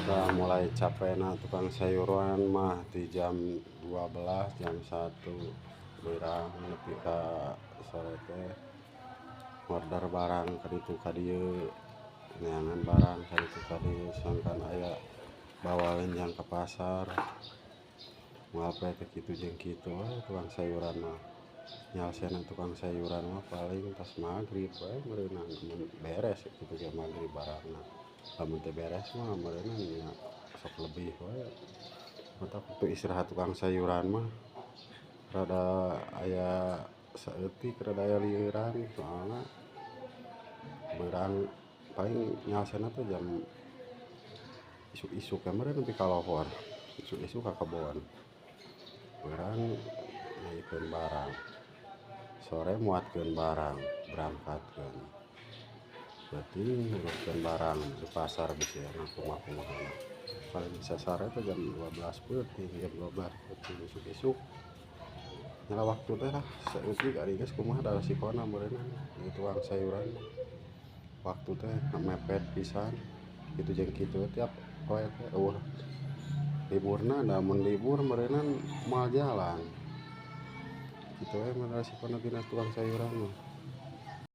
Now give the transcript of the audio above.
Nah, mulai capekna tukang sayuran mah di jam 12, jam 1 beurang nepi ka sore teh ngorder barang ka ditu ka dieu, neangan barang ka ditu ka dieu, sangkan aya bawaeun jang ka pasar. Moal poe teh kitu jeung kitu we tukang sayuran mah. Nyalesena tukang sayuran mah paling tos magrib we meureunna mun beres kitu ge magrib barangna. Lamun teu beres mah meureunna nya sok lebih we. Matak waktu istirahat tukang sayuran mah rada aya saeutik, rada aya lieuran, soalna beurang paling nyalesena teh jam isuk-isuk we meureun nepi ka lohor, isuk-isuk ka kebon. Beurang ngaikeun barang, sore muatkeun barang, berangkatkeun. Peuting nguruskeun barang di pasar bisi enak kumaha-kumahana. Paling sasare teh jam 12 peuting, jam 12 peuting isuk-isuk. Nyala waktu teh lah saeutik ari geus kumaha da resikona meureunna di tukang sayuran mah. Waktu teh mepet pisan kitu jeung kitu tiap poe teh eueuh liburna, da mun libur meureunna moal jalan. Kitu we resikona dina tukang sayuran mah.